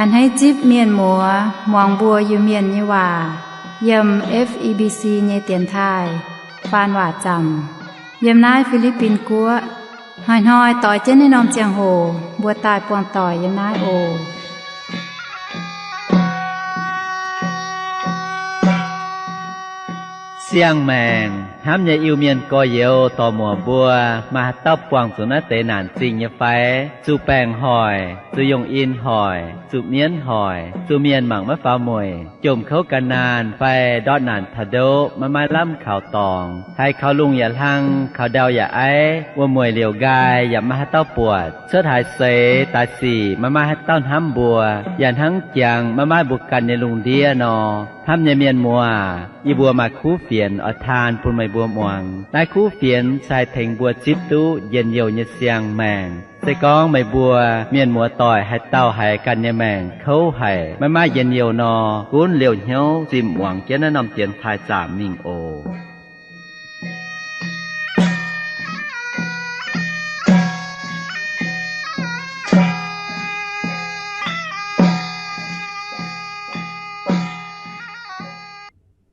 A'hneiv zipv mienh muoz muangx mbuo Iu-Mienh nyei waac yiem F E B C nyei dienx taaih faan waac zaamc yiem naaiv Fi^li^bin Guoqv. Hnoi-hnoi doix jienv naaiv norm ziangh hoc mbuo daaih buangh doic yiem naaiv oc. Siang-maengc hnamv nyei Iu-Mienh gorx-youz dorc-muoc mbuo, maaih haaix dauh buangh zuqc naaiv deix naanc zingh nyei fai? Zuqc baengc hoic, zuqc yongh in hoic, zuqc mienv hoic, zuqc mienh mangc maiv faaux mueic, jomc kouv ga'naanh fai ndortv naanc taux ndoqv maiv maaih lamh kaux dorngx, haiz kaux lungh yaac hlang, kaux ndau yaac aiv, wuom-mueic liouc nqaai yaac maiv maaih haaix dauh buatc, cuotv haaix seix daaih sic maiv maaih haaix dauh hnamv mbuo, yaac hnangv jangx maiv maaih mbuo ganh nyei lungh ndiev nor. Hnamv nyei mienh muoz, yie mbuo maaih kuv fienx oix taan bun meih mbuo muangx. Naaiv kuv fienx se haih tengx mbuo zipv duqv njien-youh nyei siang-maengc. Se gorngv meih mbuo mienh muoz-doic haaix dauh haiz ganh nyei maengc kouv haic, maiv maaih njien-youh nor, gunv liouh hnyouv zimh muangx jienv naaiv norm dienx taaih zaamc mingh oc.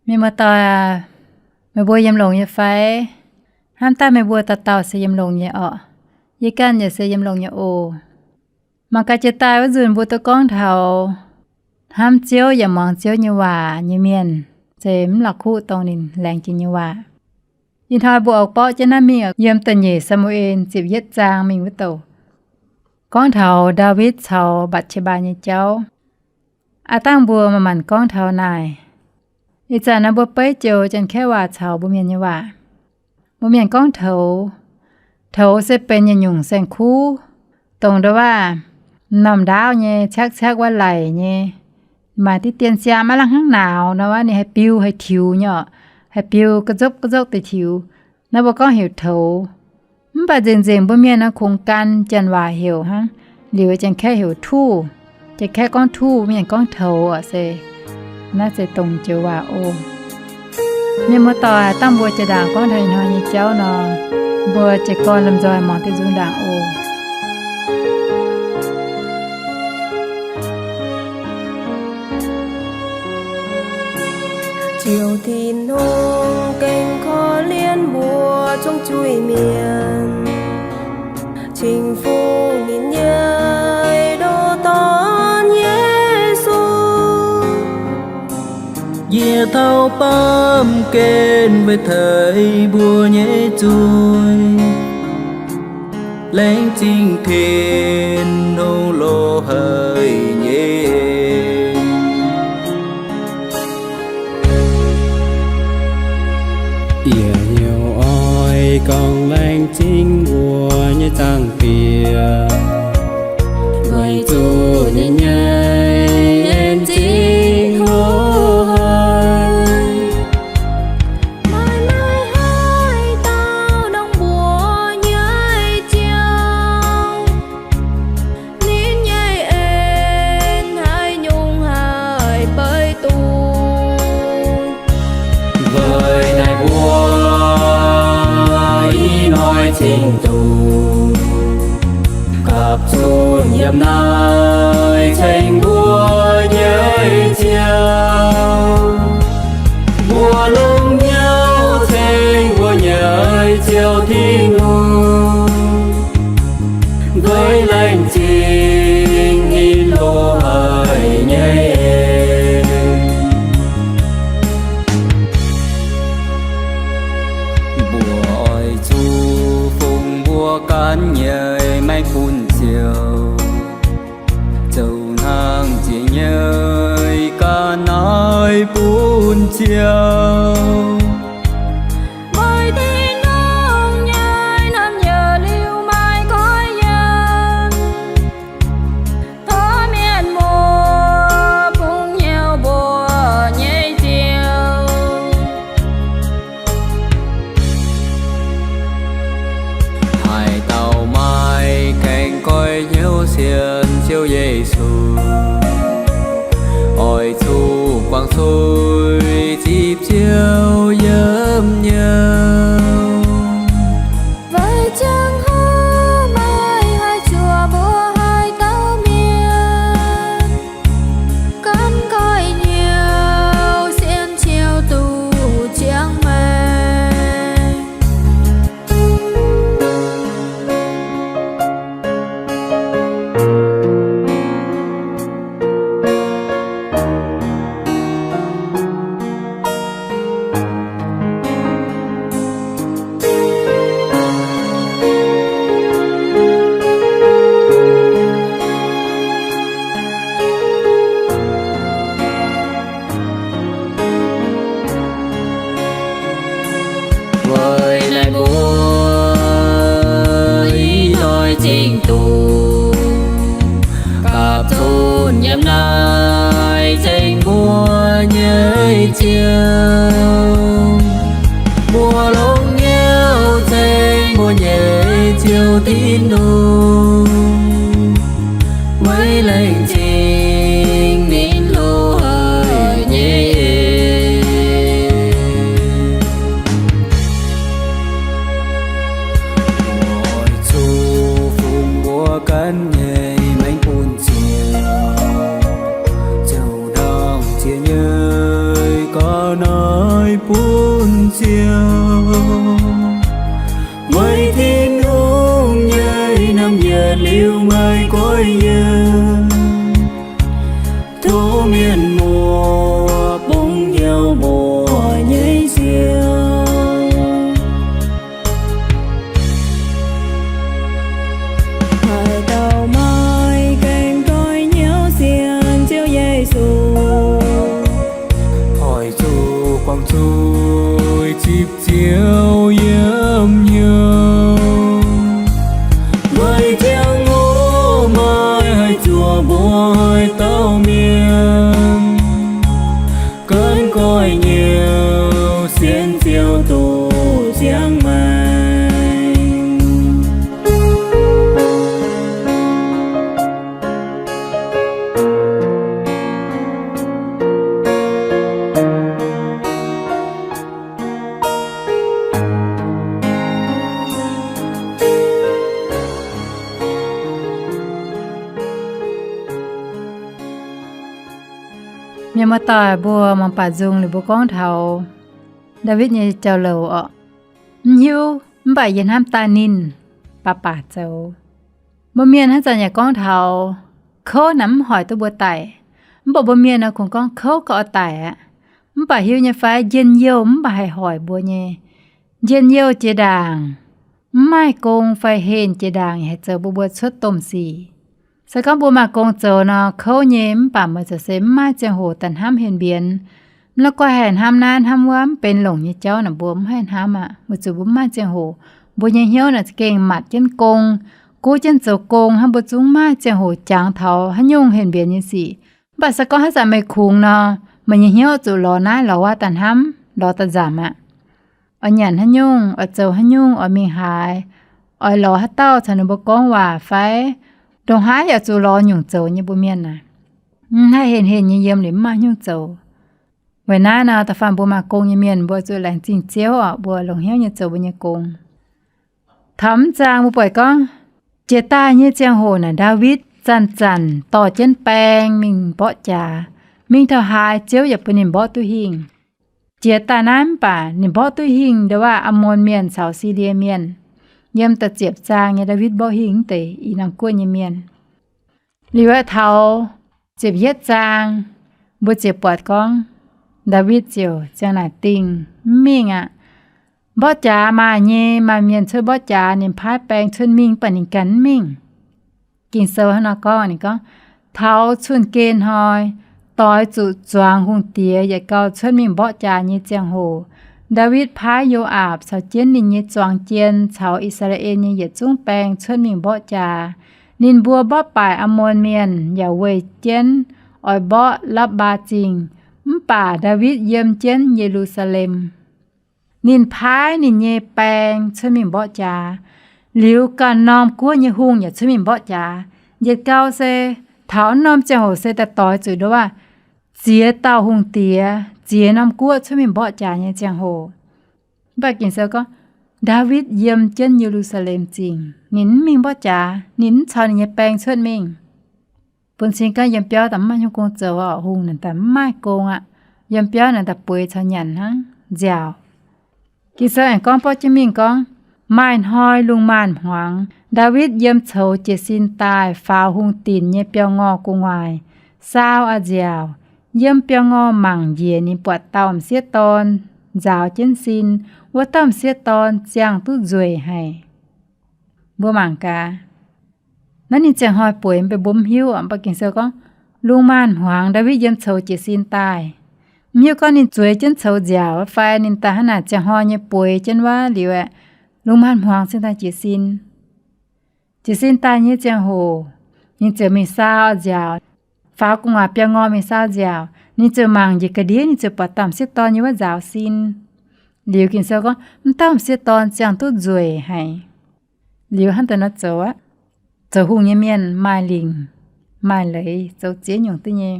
Mienh muoz-doic aac, meih mbuo yiem longx nyei fai? Hnamv daaih meih mbuo dauh dauh se yiem longx nyei orqc. Yie ganh yaac se yiem longx nyei oc. Mangc gaax jiex daaih wuov nzunc mbuo duqv gorngv taux hnamv Ziouv yaac muangx Ziouv nyei waac nyei mienh, se mv la'kuqv dongh ninh laengz jiex nyei waac. Ih hnoi mbuo oix borqv jienv naaiv mingh yiem da'nyeic Saa^mu^en ziepc yietv zaang mingh wuov douc, gorngv taux Ndaawitv caux Mbatc^qe^mbaa nyei jauv. Aav dangh mbuo manc-manc gorngv taux naaic. Ih zanc naaiv mbuo beiv joux Janx-Kaeqv waac caux mbuo Mienh nyei waac. Mbuo Mienh gorngv toux. Toux se benx yietc nyungc saeng-kuv, dongh nduov waac m'normh ndaauv nyei ciaqv-ciaqv wuov laic nyei, maaih diqv dien siaa maiv lang hnangv nauz nor, ninh haih biu haih tiux nyei orqc, haih biu ga'nzopv ga'nzopv deix tiux. Naaiv mbuo gorngv heuc toux. Mv baac nzengc-nzengc mbuo Mienh nor kungx gan Janx waac heuc hnangv. Liuz Janx-Kaeqv heuc ทูบ, Janx-Kaeqv gorngv ทูบ, Mienh gorngv toux orqc se. Naaiv se dongh joux waac oc. Mienh muoz-doic, dangh mbuo jiex ndaangc gorngv taux ih hnoi nyei jauv nor, mbuo jiez gorn lomh nzoih muangx diuh nzung ndaangc oc. Ziouv Tin-Hungh gengh korv-lienh mbuo zungv zuiz-mienh, cingx fungx ninh nyei ndoh Dorn, Yesu. Yie taux baamh gen weic teix mbuo nyei zuiz, laengz zingh Tin-Hungh loz-haic nyei. Yie hnyouv oix gorngv laengz zingh mbuo nyei Zaangc Diex, weic zuqc ninh nyei en zingh loz-haic. Maaih maiv haih dauh ndongc mbuo nyei Ziouv, ninh nyei en haaix nyungc haih beiv duqv. Weic naaiv mbuo ih hnoi cingx duqv gapv zunc yiem naaiv ceng mbuo nyei Ziouv. Mbuo longc hnyouv ceng mbuo nyei Ziouv Tin-Hungh, weic laengz zingh ninh loz-haic nyei en. Mbuo oix zuqc fungx mbuo ganh nyei maengc bun Ziouv, zoux hnangv ziex nyei ga'naaiv bun Ziouv. Weic Tin-Hungh nyei naamh nyouz liuz maaih goiv yiem, tov mienh muoz bungx hnyouv mbuo nyei Ziouv. Haaix dauh maaih gaengh goiv hnyouv sienx Ziouv Yesu, oix zuqc guangc cuix zipv Ziouv yiem hnyouv. Weic ziangh hoc meih haih zuoqc mbuo haaix dauh mienh. Ziouv, mbuo longx hnyouv ceng mbuo nyei Ziouv Tin-Hungh, weic laengz zingh ninh loz-haic nyei eix. Oix zuqc fungx mbuo ganh nyei maengc bun Ziouv, ziouc ndaangc ziex nyei ga'naaiv bun Ziouv. Weic Tin-Hungh nyei naamh yietc liuz maaih goiv yiem, tov mienh muoz bungx hnyouv muoz nyei Ziouv. Haaix dauh maaih gaengh goiv hnyouv sienx Ziouv Yesu, oix zuqc guangc zuiz zipv Ziouv yiem hnyouv. Weic ziangh hoc maaih haih zuoqc mbuo haaix dauh mienh ganh goiv hnyouv sienx Ziouv duqv ziangh maengc. Mienh muoz-doic mbuo mangc baac nzung liuz mbuo gorngv taux Ndaawitv nyei jauv-louc orqc. Mv hiuv mv baac yie hnamv daaih ninh baac baac zoux. Mbuo mienh hnangv zanc yaac gorngv taux kouv naaic mv hoic duqv mbuo daic. Mv baac mbuo mienh nor kungx gorngv kouv gauh oix daic aqv. Mv baac hiuv nyei fai njien-youh mv baac haih hoic mbuo nyei. Njien-youh jiex ndaangc, mv maaih gong fai henh jiex ndaangc yaac haih zoux bun mbuo cuotv domh sic. Se gorngv mbuo maaih gong zoux nor, kouv nyei mv baac meih zoux se mv maaih ziangh hoc daaih hnamv henh mbienx. Mv la'guaih haih hnamv naaiv hnamv wuov mv benx longc nyei jauv naaic mbuo mv haih hnamv aqv, weic zuqc mbuo mv maaih ziangh hoc. Mbuo nyei hnyouv naaic za'gengh matc jienv gong, guv jienv zoux gong hnangv, mbuo zungv mv maaih ziangh hoc jangx taux haaix nyungc henh mbienx nyei sic. Mv baac se gorngv haaix zanc meih kungx nor, meih nyei hnyouv zuqc lorz naaiv lorz wuov daaih hnamv, lorz daaih nzamc aqv. Oix nyanc haaix nyungc, oix zoux haaix nyungc, oix mingh haaix, oix lorz haaix dauh caux ninh mbuo gorngv waac fai ndongc haaix yaac zuqc lorz nyungc zoux nyei mbuo mienh naaic. Mv haih henh henh nyei yiem liuz mv maaih nyungc zoux. Weic naaiv nor, da'faanh mbuo maaih gong nyei mienh mbuo zuqc laengz zingh Ziouv oc, mbuo longc hnyouv nyei zoux mbuo nyei gong. Taux mv zaang mbuo buatc gorngv, jiex daaih nyei ziangh hoc naaic Ndaawitv zanc-zanc dorh jienv baeng mingh mborqv jaax. Mingh taux haaix Ziouv yaac bun ninh mborqv duqv hingh. Jiex daaih naaiv mv baac ninh mborqv duqv hingh ndo waac Aamon Mienh caux Silie Mienh. Yiem da'ziepc zaang nyei Ndaawitv mborqv hingh mv deix i norm guoqv nyei mienh. Liuz aeqv, taux ziepc yietv zaang, mbuo ziouc buatc gorngv, Ndaawitv ziouc ziang naaic dingh mv mingh aqv. Mborqv jaax maaih nyei, maaih mienh cuotv mborqv jaax, ninh paaiv baeng cuotv mingh, mv baac ninh ganh mv mingh. Ging-Sou hnangv nor gorngv, ninh gorngv, taux cun-gen hnoi, doix zuqc zuangx hungh diex yietc gauh cuotv mingh mborqv jaax nyei ziangh hoc, Ndaawitv paaiv Yo^aapc caux jienv ninh nyei zuangx jien caux I^saa^laa^en nyei yietc zungv baeng cuotv mingh mborqv jaax. Ninh mbuo mborqv baaic Aamon Mienh yaac weih jienv oix mborqv Lapv^mbaa Zingh, mv baac Ndaawitv yiem jienv Ye^lu^saa^lem. Ninh paaiv ninh nyei baeng cuotv mingh mborqv jaax, liuz ganh norm guoqv nyei hungh yaac cuotv mingh mborqv jaax. Yietc gauh se taux norm ziangh hoc se daaih doix zuqc ndo waac ziex dauh hungh diex, ziex norm guoqv cuotv mingh mborqv jaax nyei ziangh hoc. Mv baac Ging-Sou gorngv, Ndaawitv yiem jienv Ye^lu^saa^lem Zingh. Ninh mv mingh mborqv jaax, ninh mv caux ninh nyei baeng cuotv mingh. Bun cing gorngv yiem biauv daaih mv maaih hnyouv gong zoux oc, hungh naaic daaih mv maaih gong aqv. Yiem biauv naaic daaih bueix caux nyanc hnangv, nziaauc. Ging-Sou aengx gorngv borqv jienv mingh gorngv, maaih hnoi lungh maanz-hmuangx, Ndaawitv yiem coux jiez sin daaih faaux hungh dinc nyei biauv-ngorh gu'nguaaic, saau a'nziaauc. Yiem biauv-ngorh mangc njiec ninh buatc dauh m'sieqv dorn nzaaux jienv sin. Wuov dauh m'sieqv dorn ziangh duqv nzueic haic. Mbuo mangc gaax, naaiv ninh ziangh hnoi bueix mv bei mbuo mv hiuv oc. Mv baac Ging-Sou gorngv, lungh maanz-hmuangx Ndaawitv yiem coux jiez sin daaih. Mv hiuv gorngv ninh zueiz jienv coux nziaauc fai ninh daaih hnangv naaic ziangh hnoi nyei bueix jienv wuov liuz aeqv, lungh maanz-hmuangx cingx daaih jiez sin. Jiez sin daaih nyei ziangh hoc, ninh ziouc mingh saau nziaauc, faaux gu'nguaaic biauv-ngorh mingh saau nziaauc. Ninh ziouc mangc njiec ga'ndiev, ninh ziouc buatc dauh m'sieqv dorn nyei wuov nzaaux sin. Liuz Ging-Sou gorngv m'dauh m'sieqv dorn ziangh duqv nzueic haic. Liuz hnangv daaih nor zoux aqv, zoux hungh nyei mienh maaih lingc maaih leiz, zoux ziex nyungc duqv nyei.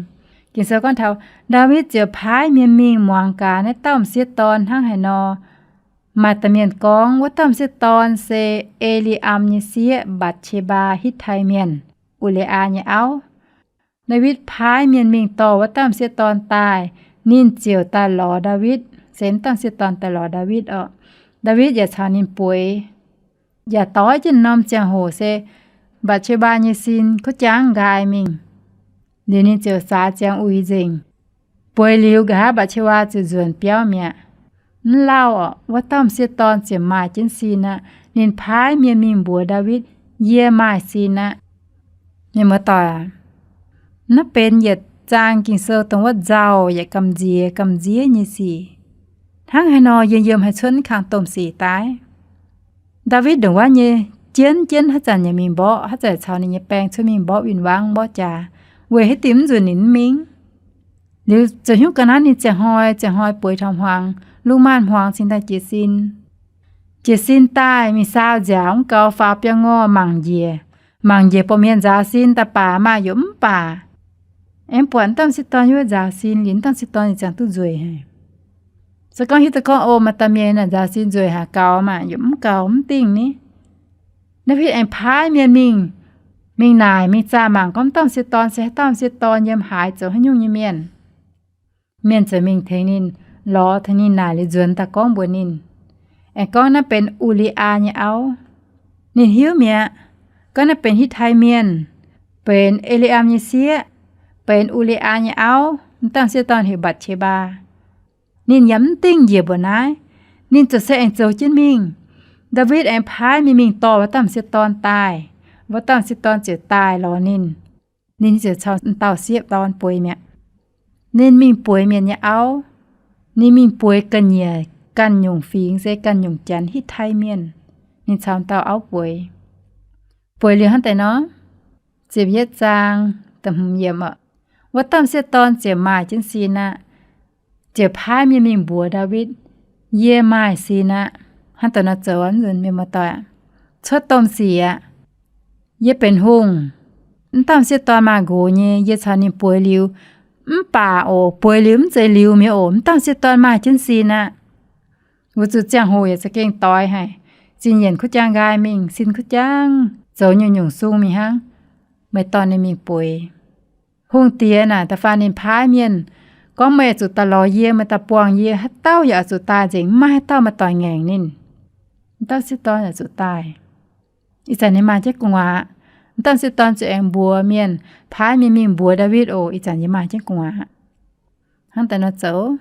Ging-Sou gorngv taux Ndaawitv ziouc paaiv mienh mingh muangx gaax naaiv dauh m'sieqv dorn hnangv haaix nor. Maaih da'mienh gorngv, wuov dauh m'sieqv dorn se E^li^am nyei sieqv, Mbatc^se^mbaa, Hitv^tai Mienh, U^li^aa nyei auv. Ndaawitv paaiv mienh mingh dorh wuov dauh m'sieqv dorn daaih. Ninh ziouc daaih lorz Ndaawitv, se m'dauh m'sieqv dorn daaih lorz Ndaawitv orqc. Ndaawitv yaac caux ninh bueix. Yaac doix jienv norm ziangh hoc se Mbatc^se^mbaa nyei sin kuv jangv nqaai mingh. Liuz ninh ziouc saax ziangx uix nzengc. Bueix liuz nqa'haav Mbatc^se^mbaa ziouc nzuonx biauv mi'aqv. Mv lauh orqc, wuov dauh m'sieqv dorn ziouc maaih jienv sin aqv. Ninh paaiv mienh mingh mbuox Ndaawitv, yie maaih sin aqv. Mienh muoz-doic aac, naaiv benx yietc zaang Ging-Sou dongh wuov nzauh yaac gamh nziex gamh nziev nyei sic. Hnangv haaix nor yiem yiem haih cuotv kang domh sic daaih? Ndaawitv ndongc wuov nyei jienv jienv haaix zanc yaac mingh mborqv, haaix zanc caux ninh nyei baeng cuotv mingh mborqv win-wangv mborqv jaax, weic haaix diuc mv nzunc ninh mv mingh? Liuz zoux hnyouv ga'naaiv ninh ziangh hnoi ziangh hnoi bueix taux hmuangx, lungh maanh hmuangx cingx daaih jiez sin. Jiez sin daaih mingh saau nziaaux mv gau, faaux biauv-ngorh mangc njiec. Mangc njiec buatc mienh nzaaux sin daaih baac maaih yaac mv baac. Aengx buatc m'dauh m'sieqv dorn yiem wuov nzaaux sin, liuz m'dauh m'sieqv dorn ninh ziangh duqv nzueic haic. Se gorngv hiuv duqv gorngv, o, maaih dauh mienh naaic nzaaux sin nzueic haic, gaux maah, yaac mv gaux mv dingh ni. Ndaawitv aengx paaiv mienh mingh, mingh naaic, mingh zaah mangc gorngv m'dauh m'sieqv dorn se haaix dauh m'sieqv dorn, yiem haaix, zoux haaix nyungc nyei mienh. Mienh ziouc mingh tengx ninh, lorz tengx ninh naaic liuz nzuonx daaih gorngv mbuox ninh. Aengx gorngv naaiv benx U^li^aa nyei auv. Ninh hiuv mi'aqv. Gorngv naaiv benx Hitv^tai Mienh, benx E^li^am nyei sieqv, benx U^li^aa nyei auv, m'dauh m'sieqv dorn heuc Mbatc^se^mbaa. Ninh yaac mv dingh njiec mbuoqc naaiv. Ninh ziouc se aengx zoux jienv mingh. Ndaawitv aengx paaiv mienh mingh dorh wuov dauh m'sieqv dorn daaih. Wuov dauh m'sieqv dorn ziouc daaih lorz ninh. Ninh ziouc caux m'dauh sieqv dorn bueix mi'aqv. Ninh mingh bueix mienh nyei auv. Ninh mingh bueix ga'nyiec ganh nyungc fingx se ganh nyungc janx Hitv^tai Mienh. Ninh caux m'dauh auv bueix. Bueix liuz hnangv deix nor, ziepc yietv zaang, da'hmz yiemc oc. Wuov dauh m'sieqv dorn ziouc maaih jienv sin aqv. Ziouc paaiv mienh mingh mbuox Ndaawitv, yie maaih sin aqv. Hnangv deix nor zoux, mienh muoz-doic, cuotv domh sic aqv. Yie benx hungh. M'dauh m'sieqv dorn maaih nqox nyei, yie caux ninh bueix liuz, mv baac oc, bueix liuz mv zeiz liuz mi'aqv oc. M'dauh m'sieqv dorn maaih jienv sin aqv. Weic zuqc ziangh hoc yaac za'gengh doix haic. Zinh nyienc kuv jangv nqaai mingh, sin kuv jangv, zoux nyungc-nyungc sung mingh hnangv. Meih dorh ninh mingh bueix. Hungh diex naaic da'faanh ninh paaiv mienh gorngv, meih oix zuqc daaih lorz yie, meih daaih buangh yie, haaix dauh yaac oix zuqc daaih nzengc, mv maaih haaix dauh meih doic ngaengc ninh. M'dauh m'sieqv dorn yaac zuqc daaih. Ih zanc ninh maaih jienv gu'nguaaz. M'dauh m'sieqv dorn ziouc aengx mbuox mienh, paaiv mienh mingh mbuox Ndaawitv oc, ih zanc yie maaih jienv gu'nguaaz. Hnangv deix nor zoux.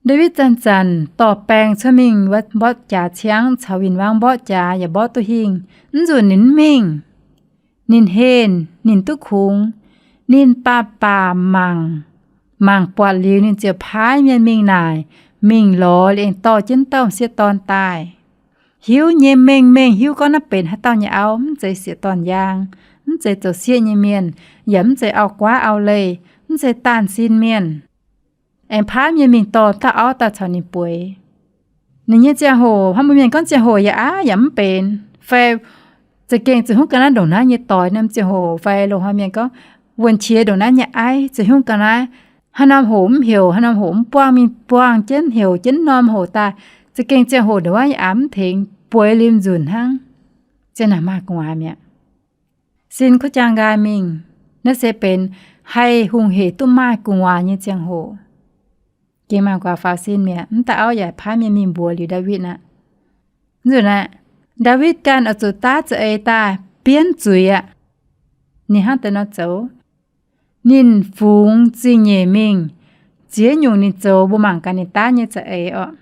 Ndaawitv zanc-zanc dorh baeng cuotv mingh mborqv jaax ciangv, caux win-wangv mborqv jaax yaac mborqv duqv hingh, mv nzunc ninh mv mingh. Ninh henh, ninh duqv kungx, ninh baac baac mangc, mangc buatc liuz ninh ziouc paaiv mienh mingh naaic, mingh lorz liuz aengx dorh jienv dauh m'sieqv dorn daaih. Hiuv nyei mengh mengh hiuv gorngv naaiv benx haaix dauh nyei auv, mv zeiz sieqv dorn njang, mv zeiz zoux sieqv nyei mienh, yaac mv zeiz auv-guaav auv-leih, mv zeiz daanh sin mienh. Aengx paaiv mienh mingh dorh dauh auv daaih caux ninh bueix. Ninh nyei ziangh hoc, hnangv mbuo mienh gorngv ziangh hoc yaac aav yaac mv benx, fai za'gengh ziouc hnyouv ga'naaiv ndongc naaiv nyei doix norm ziangh hoc, fai loz-hnoi mienh gorngv wuonh qiex ndongc naaiv nyei aiv, ziouc hnyouv ga'naaiv, haaix norm hoc mv heuc, haaix norm hoc mv buangh, mingh buangh jienv heuc jienv norm hoc daaih, za'gengh ziangh hoc ndongc naaiv nyei aav mv tengx, bueix liuz nzunc hnangv. Ziang naaic maaih gu'nguaaz mi'aqv. Sin kuv jaang nqaai mingh. Naaiv se benx haih hungh hec duqv maaih gu'nguaaz nyei ziangh hoc. Gengh maaih guaax faaux sin mi'aqv. Mv dauh auv yaac paaiv mienh mingh mbuox liuz Ndaawitv aqv. Nzunc naaiv, Ndaawitv ganh oix zuqc daav za'eix daaih bienv zuiz aqv. Ninh hnangv deix nor zoux. Ninh fungx zingh nyeic mingh, ziex nyungc ninh zoux mbuo mangc gaax ninh daav nyei za'eix orqc.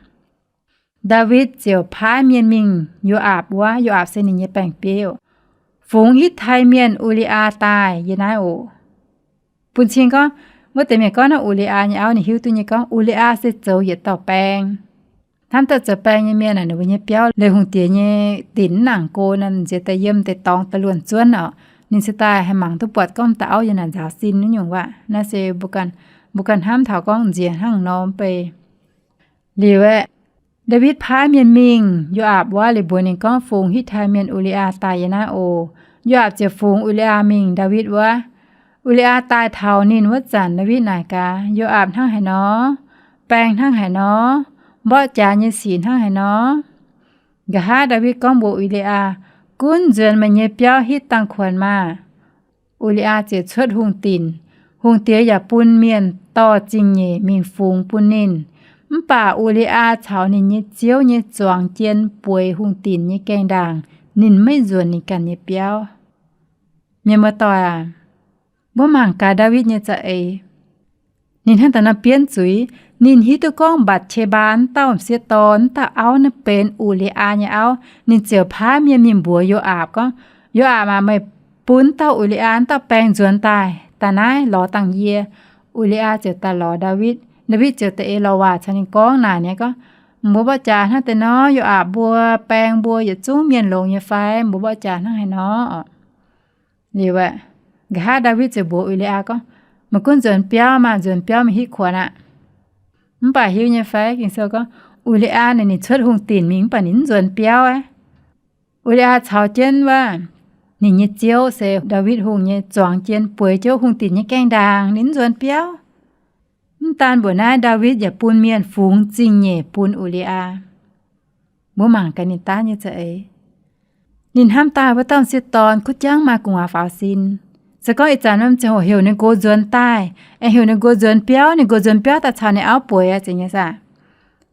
Ndaawitv ziouc paaiv mienh mingh Yo^aapc wuov, Yo^aapc se ninh nyei baeng-bieiv, fungx Hitv^tai Mienh U^li^aa daaih yiem naaiv oc. Bun cing gorngv, wuov deix mienh gorngv naaiv U^li^aa nyei auv, ninh hiuv duqv nyei gorngv U^li^aa se zoux yietc dauh baeng. Hnamv daaih zoux baeng nyei mienh aah, ninh mbuo nyei biauv leiz hungh diex nyei dinc mv nangc go nor, nziex daaih yiem deix dorngx daaih luonh zuonv orqc. Ninh se daaih haih mangc duqv buatc gorngv dauh auv yiem naaic nzaaux sin wuov nyungc waac. Naaiv se mbuo ganh Mbuo ganh hnamv taux gorngv nziex hnangv nor mv bei. Liuz aeqv, Ndaawitv paaiv mienh mingh Yo^aapc wuov liuz mbuox ninh gorngv, Fungx Hitv^tai Mienh O^li^yaa daaih yiem naaiv oc. Yo^aapc ziouc fungx O^li^yaa mingh Ndaawitv wuov. O^li^yaa daaih taux ninh wuov zanc, Ndaawitv naaic gaax, Yo^aapc hnangv haaix nor? Baeng hnangv haaix nor? Mborqv jaax nyei sic hnangv haaix nor? Nqa'haav Ndaawitv gorngv mbuox O^li^yaa, Gunv nzuonx meih nyei biauv hitv dangh kuonx maah! O^li^yaa ziouc cuotv hungh dinc. Hungh diex yaac bun mienh dorh zingh nyeic mingh fungx bun ninh. Mv baac O^li^yaa caux ninh nyei ziouv nyei zuangx jien bueix hungh dinc nyei gaengh ndaangc. Ninh maiv nzuonx ninh ganh nyei biauv. Mienh muoz-doic aac, mbuo mangc gaax Ndaawitv nyei za'eix. Ninh hnangv daaih nor bienv zuiz. Ninh hiuv duqv gorngv Mbatc^qe^mbaa wuov dauh m'sieqv dorn, wuov dauh auv naaiv benx O^li^yaa nyei auv. Ninh ziouc paaiv mienh mingh mbuox Yo^aapc gorngv, Yo^aapc aac, meih bun wuov dauh O^li^yaa wuov dauh baeng nzuonx daaih, daaih naaiv lorz dangh yie. O^li^yaa ziouc daaih lorz Ndaawitv. Ndaawitv ziouc da'eix lorz waac caux ninh gorngv naaic nyei gorngv, Mbuo mborqv jaax hnangv deix nor, Yo^aapc mbuo baeng mbuo yietc zungv mienh longx nyei fai? Mbuo mborqv jaax hnangv haaix nor? Liuz aeqv, nqa'haav Ndaawitv ziouc mbuox O^li^yaa gorngv, Meih gunv nzuonx biauv maah! Nzuonx biauv mingh hitv kuonx aqv. Mv baac hiuv nyei fai, Ging-Sou gorngv O^li^yaa naaic ninh cuotv hungh dinc mingh mv baac ninh mv nzuonx biauv aqv. O^li^yaa caux jienv wuov, ninh nyei ziouv se Ndaawitv Hungh nyei zuangx jien bueix jienv hungh dinc nyei gaengh ndaangc, ninh mv nzuonx biauv. Mv daan mbuoqc naaiv, Ndaawitv yaac bun mienh fungx zingh nyeic bun O^li^yaa. Mbuo mangc gaax ninh daav nyei za'eix. Ninh hnamv daaih wuov dauh m'sieqv dorn kuv jangv maaih gu'nguaaz faaux sin. Se gorngv ih zanc norm ziangh hoc heuc ninh nqox nzuonx daaih, aengx heuc ninh nqox nzuonx biauv, ninh nqox nzuonx biauv daaih caux ninh auv bueix aqv, zeiz nyei saah?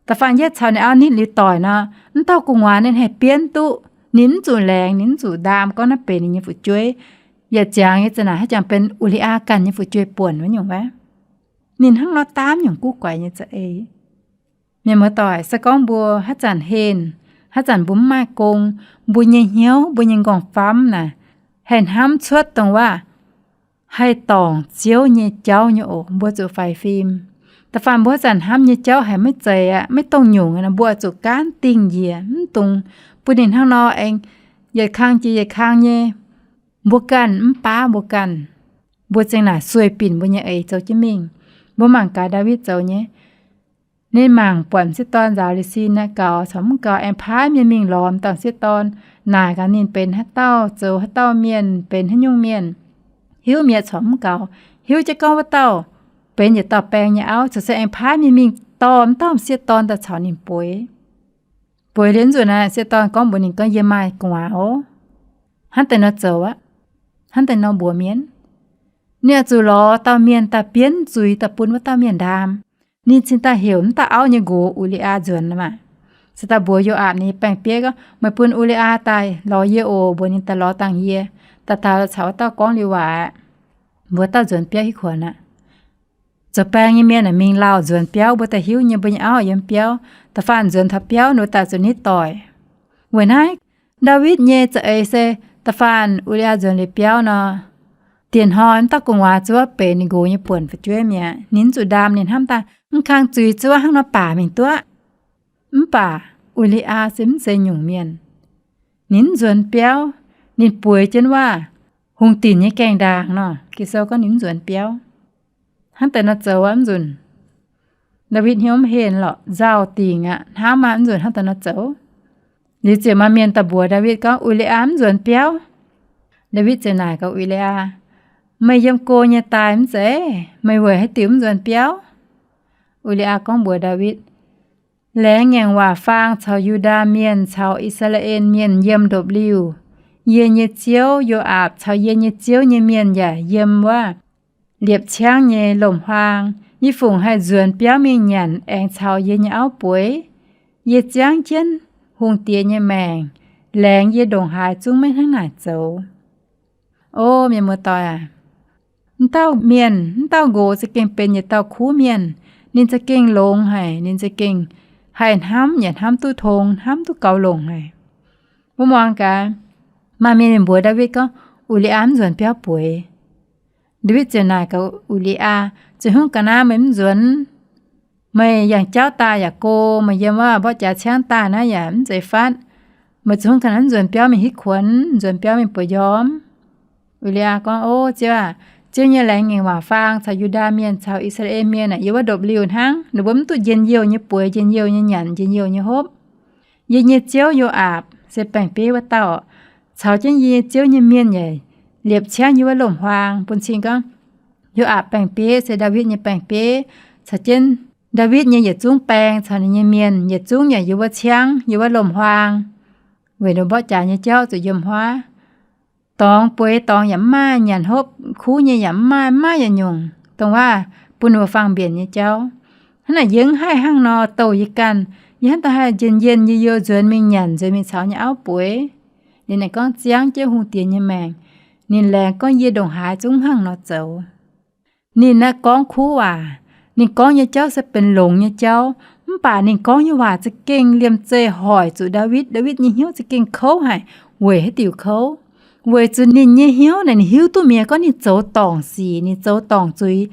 Da'faanh yietv caux ninh auv nitv liuz doic nor, mv dauh gu'nguaaz ninh haih bienv duqv, ninh mv zuqc laengz, ninh mv zuqc ndaam gorngv naaiv benx ninh nyei fu'jueiv. Yaac ziangx nyei za'naaic haaix jangx benx O^li^yaa ganh nyei fu'jueiv buonc wuov nyungc wuov. Ninh hnangv nor daamv nyungc guv guaix nyei za'eix. Mienh muoz-doic, se gorngv mbuo haaix zanc henh, haaix zanc mbuo mv maaih gong, mbuo nyei hnyouv, mbuo nyei m'nqorngv-famv naaic, haih hnamv cuotv dongh waac haih dorngc Ziouv nyei jauv nyei oc, mbuo zuqc faix fim. Da'faanh mbuo haaix zanc hnamv nyei jauv haiz maiv zeiz aqv, maiv dongh nyungc nor, mbuo zuqc gaanv dingh njiec, mv dungx bun ninh hnangv nor aengx yietc kang jiex yietc kang nyei. Mbuo ganh mv baav mbuo ganh, mbuo za'gengh naaic sueih binc mbuo nyei eix zoux jienv mingh. Mbuo mangc gaax Ndaawitv zoux nyei. Ninh mangc buatc m'sieqv dorn nzaaux liuz sin naaic gaux caux mv gaux, aengx paaiv mienh mingh lorz dauh m'sieqv dorn, naaic gaax ninh benx haaix dauh, zoux haaix dauh mienh, benx haaix nyungc mienh, hiuv mi'aqv caux mv gaux, hiuv jienv gorngv wuov dauh benx yietc dauh baeng nyei auv, caux se aengx paaiv mienh mingh dorh m'dauh m'sieqv dorn daaih caux ninh bueix. Bueix liuz nzunc naaic, m'sieqv dorn gorngv mbuox ninh gorngv, Yie maaih gu'nguaaz oc. Hnangv deix nor zoux aqv. Hnangv deix nor mbuox mienh. Ninh oix zuqc lorz dauh mienh daaih bienv zuiz daaih bun wuov dauh mienh ndaam. Ninh cingx daaih heuc m'dauh auv nyei nqox, U^li^aa, nzuonx maah. Se daaih mbuox Yo^aapc ninh nyei baeng-bieiv gorngv, Meih bun U^li^aa daaih lorz yie oc. Mbuox ninh daaih lorz dangh yie, daaih taux caux wuov dauh gorngv liuz waac aqv. Mbuox dauh nzuonx biauv hitv kuonx aqv. Zoux baeng nyei mienh aah, mingh lauh nzuonx biauv, mbuo daaih hiuv nyei, mbuo nyei auv yiem biauv. Da'faanh nzuonx taux biauv nor daaih zuqc nitv doic. Weic naaiv, Ndaawitv nyei za'eix se da'faanh U^li^aa nzuonx liuz biauv nor, diex hnoi m'dauh gu'nguaaz zuov benx ninh nqox nyei buonc fu'jueiv mi'aqv. Ninh mv zuqc ndaam, ninh hnamv daaih mv kang zuiz zuov hnangv nor baac mingh duqv. Mv baac U^li^aa se mv zeiz nyungc mienh. Ninh mv nzuonx biauv. Ninh bueix jienv waac hungh dinc nyei gaengh ndaangc nor, Ging-Sou gorngv ninh mv nzuonx biauv. Hnangv deix nor zoux aqv, mv nzunc. Ndaawitv hnyouv mv henh lorqc, nzauh dingc aqv, hnamv aqv, mv nzunc hnangv deix nor zoux. Liuz ziouc maaih mienh daaih mbuox Ndaawitv gorngv U^li^aa mv nzuonx biauv. Ndaawitv ziouc naaic gaax U^li^aa, Meih yiem go nyei daaih mv zeiz? Meih weic haaix diuc mv nzuonx biauv? U^li^aa gorngv mbuox Ndaawitv, Laengz ngaengc waac faang caux Yu^ndaa Mienh caux I^saa^laa^en Mienh yiem ndopv-liuh. Yie nyei ziouv Yo^aapc caux yie nyei ziouv nyei mienh yaac yiem wuov liepc ciangv nyei lomc-huaang. Yie fungc haih nzuonx biauv mingh nyanc aengx caux yie nyei auv bueix? Yie ziangv jienv hungh diex nyei maengc, laengz yie ndongc haaix zungv maiv hnangv naaic zoux. O mienh muoz-doic aac, m'dauh mienh, m'dauh nqox za'gengh benx yietc dauh kuv mienh. Ninh za'gengh longx haic, ninh za'gengh haih hnamv yaac hnamv duqv tong, hnamv duqv gaux longc haic. Mbuo muangx gaax, maaih mienh mbuox Ndaawitv gorngv, U^li^aa mv nzuonx biauv bueix. Ndaawitv ziouc naaic gaax U^li^aa, Zeiz hungv ga'naaiv meih mv nzuonx? Meih yangh jauv daaih yaac go, meih yiem wuov mborqv jaax ciangv daaih naaiv yaac mv zeiz fatv. Meih zeiz hungv ga'naaiv mv nzuonx biauv mingh hitv kuonx, nzuonx biauv mingh buoz njormh? U^li^aa gorngv, O ziouv aac, Ziouv nyei laengz ngaengc waac faang caux Yu^ndaa Mienh caux I^saa^laa^en Mienh aah, yiem wuov ndopv-liuh hnangv, ninh mbuo mv duqv njien-youh nyei bueix, njien-youh nyei nyanc, njien-youh nyei hopv. Yie nyei ziouv, Yo^aapc, se baeng-bieiv wuov dauh, caux jienv yie nyei ziouv nyei mienh yaac liepc ciangv yiem wuov lomc-huaang. Bun cing gorngv, Yo^aapc baeng-bieiv se Ndaawitv nyei baeng-bieiv, caux jienv Ndaawitv nyei yietc zungv baeng caux ninh nyei mienh yietc zungv yaac yiem wuov ciangv, yiem wuov lomc-huaang, weic ninh mborqv jaax nyei jauv zuqc yiem huaav. Dorngx bueix dorngx yaac mv maaih, nyanc hopv kuv nyei yaac mv maaih, mv maaih yietc nyungc dongh waac bun ninh mbuo faang-mbienc nyei jauv. Hnangv naaic yie mv haih hnangv nor douh yie ganh. Yie hnangv daaih haih njien-youh, njien-youh nzuonx mingh nyanc, nzuonx mingh caux nyei auv bueix. Ninh aengx gorngv ziangv jienv hungh diex nyei maengc. Ninh laengz gorngv yie ndongc haaix zungv hnangv nor zoux. Ninh naaiv gorngv kuv waac, ninh gorngv nyei jauv se benx longx nyei jauv, mv baac ninh gorngv nyei waac za'gengh liemh zeih hoic zuqc Ndaawitv. Ndaawitv nyei hnyouv za'gengh kouv haic. Weic haaix diuc kouv? Weic zuqc ninh nyei hnyouv naaic ninh hiuv duqv mi'aqv gorngv ninh zoux dorngc sic, ninh zoux dorngc zuiz,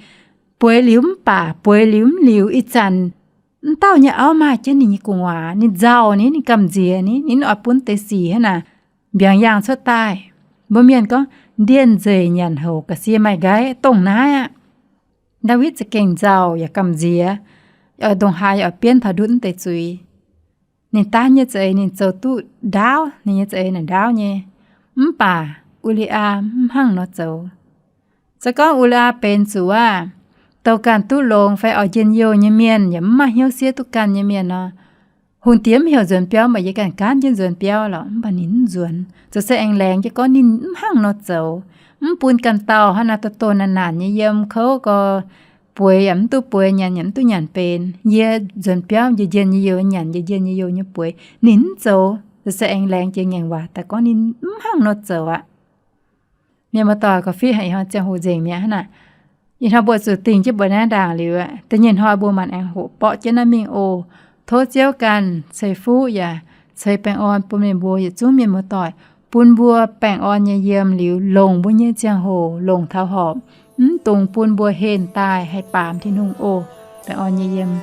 bueix liuz mv baac bueix liuz mv liuz, ih zanc mv dauh nyei auv maaih jienv ninh nyei gu'nguaaz, ninh nzauh ni, ninh gamh nziex ni, ninh oix bun deix sic hnangv naaic mbiaangx yaangh cuotv daaih. Mbuo mienh gorngv, ndienh nzeic nyanc houc ga'sie maaih nqaiv, dongh naaiv aqv. Ndaawitv za'gengh nzauh yaac gamh nziex, ndongc haaix yaac oix bienv taux ndutv mv deix zuiz. Ninh daaih nyei za'eix ninh zoux duqv ndaauv, ninh nyei za'eix naaic ndaauv nyei. Mv baac U^li^aa mv hnangv nor zoux. Se gorngv U^li^aa benx zuqc aah, douh ganh duqv longx fai oix njien-youh nyei mienh, yaac mv maaih hnyouv siev duqv ganh nyei mienh nor, hungh diex mv heuc nzuonx biauv, mv baac yie ganh gaanv jienv nzuonx biauv lorqc, mv baac ninh mv nzuonx. Zoux se aengx laengz jienv gorngv ninh mv hnangv nor zoux, mv bun ganh dauh hnangv naaiv doh-doh naanc-naanc nyei yiem, kouv gorx, bueix yaac mv duqv bueix, nyanc yaac mv duqv nyanc benx. Yie nzuonx biauv njien-njien nyei youh, nyanc njien-njien nyei youh nyei bueix, ninh mv zoux. Zoux se aengx laengz jiex ngaengc waac daaih gorngv ninh mv hnangv nor zoux aqv. Mienh muoz-doic, korv-fiqv haic ih hnoi ziangh hoc nzengc mi'aqv hnangv naaic. Ih hnoi mbuo zuqc dingh jienv mbuo naaiv ndaangc liuz aqv. Da'nyeic hnoi mbuo maanc aengx hoqc borqv jienv naaiv mingh oc. Tov Ziouv ganh ceix fuqv yaac ceix baengh orn bun meih mbuo yietc zungv mienh muoz-doic, bun mbuo baengh orn nyei yiem liuz longc mbuo nyei ziangh hoc longc taux horpc, mv dungx bun mbuo henh daaih haih baamz Tin-Hungh oc. Baengh orn nyei yiem.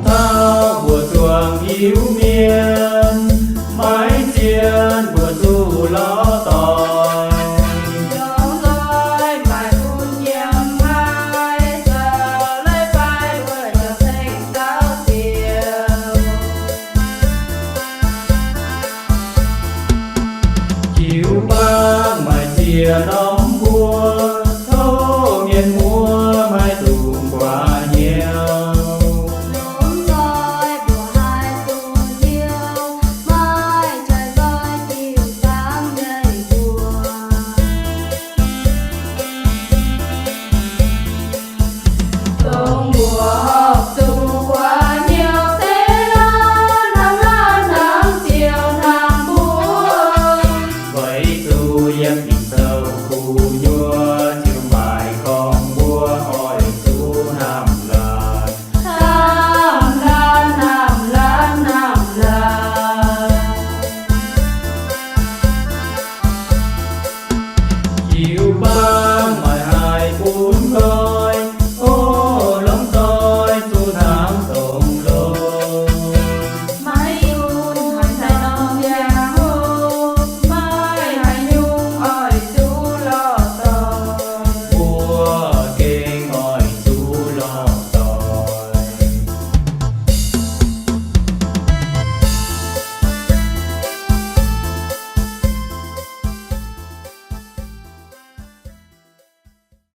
Tauv mbuo zuangx Iu-Mienh.